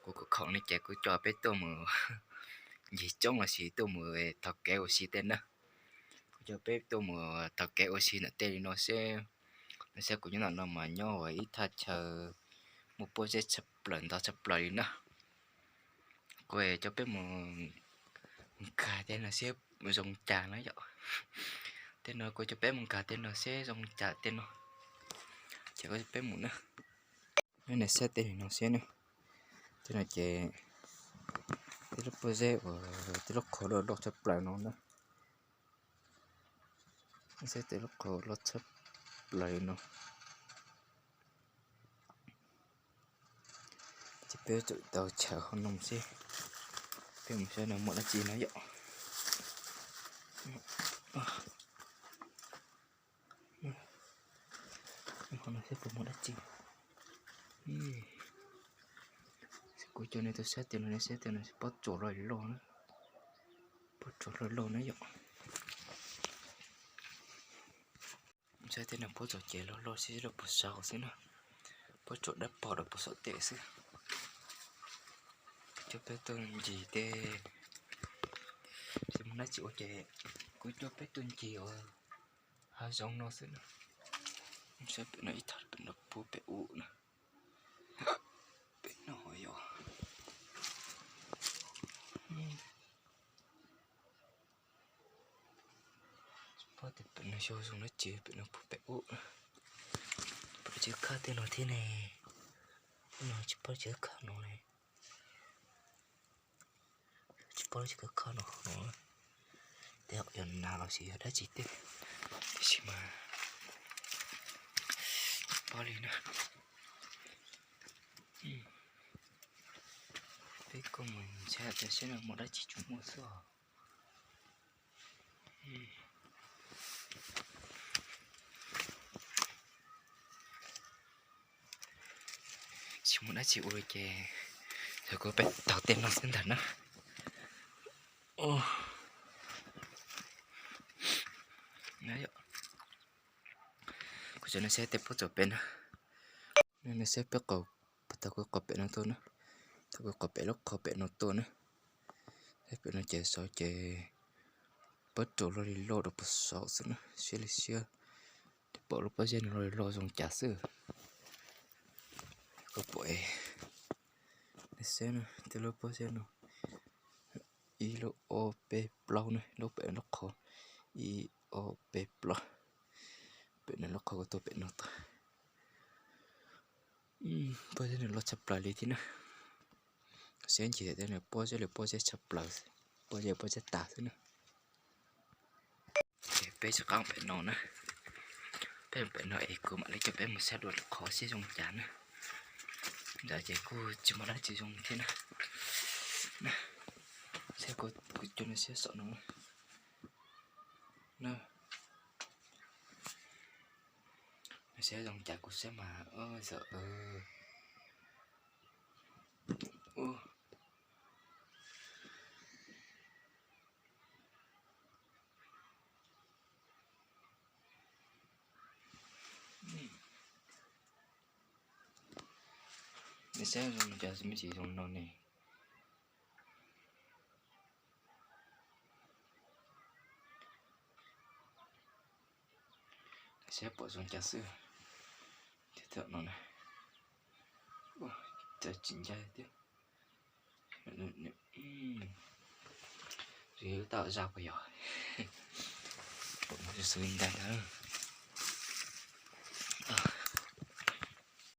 Kuv khoom no ces kuv coj peb tuaj mus ncig coob los sis tuaj mus taug kev ua si tej na. Kuv coj peb tuaj mus taug kev ua si ntawm tej li no seb, no seb kuv nyob ntawm no mas nyob ua ib thaj chaw muaj pob zeb tshaj plaws ntau tshaj plaws li na. Kuv coj peb mus nkag tej no seb zoo cas na yom. Tej no kuv coj peb mus nkag tej no seb zoo cas tej no. Ces kuv coj peb mus na. Neb saib tej no seb na. Tej no ces tej lub pob zeb uas tej lub qhov loj loj tshaj plaws no na. Saib tej lub qhov loj tshaj plaws li no. Ces peb tsum tau chaws hauv no seb, peb mus saib no muaj dab tsi no yom. Qhov no seb puas muaj dab tsi. Kuv coj nej tuaj saib tej no, nej saib tej no pob tsuas loj loj na. Pob tsuas loj loj na yom. Saib tej no pob tsuas ces loj loj xwb, loj puas saum xwb na. Pob tsuas dawb paug rau puas saum tej xwb. Coj peb tuaj ncig tej, tsis muaj dab tsi ua ces kuv coj peb tuaj ncig ua hav zoov no xwb na. Saib pem no ib thaj pem no puag pem ub na. Pem no yog, tsis paub tias pem no xyov zoo dab tsi, pem no puag pem ub. Tsis paub tsis khawb tej no thiab ne. No tsis paub tsis khawb no ne. Tsis paub tsis khawb no no. Tej yog nas los sis yog dab tsi tej, tiam sis mas tsis paub li na. Peb kuj mus saib saib no muaj dab tsi tsis muaj xwb os. Tsis muaj dab tsi ua ces kuv peb taug tej no xwb ntag na. Kuv coj nej saib tej pob tsuas pem na. Nej saib peb qhov, taug kuv qhov pem no tuaj na. Taug kuv qhov pem lub qhov pem no tuaj na. Saib pem no ces saud ces pob tsuas loj li loj rau puag saud xwb na, siab li siab. Pom lub pob zeb no loj li loj zoo cas xwb. Kuv pom, nej saib na, tej lub pob zeb no, ib lub ob peb plaub na, lub pem lub qhov, ib ob peb plaub, pem no lub qhov kuv tuaj pem no tuaj. Pob zeb no loj tshaj plaws li thiab na. Saib ncig tej no pob zeb li pob zeb tshaj plaws, pob zeb pob zeb tas xwb na. Ces peb rov qab pem no na. Peb pem no es kuv mam li coj peb mus saib dua lub qhov seb zoo cas na. Ntawd ces kuj tsis muaj dab tsi zoo thiab na. Saib kuv coj nej saib saum no na. Saib zoo cas kuv saib mas, zaum, nej saib zoo cas xwb, me ntsis zoo no ne. Saib pom zoo cas xwb. Thiab thaum no na, cas tsis ncaj thiab. Zoo li lub taub hau zaj puas yog? Pom xws li ntag ntag.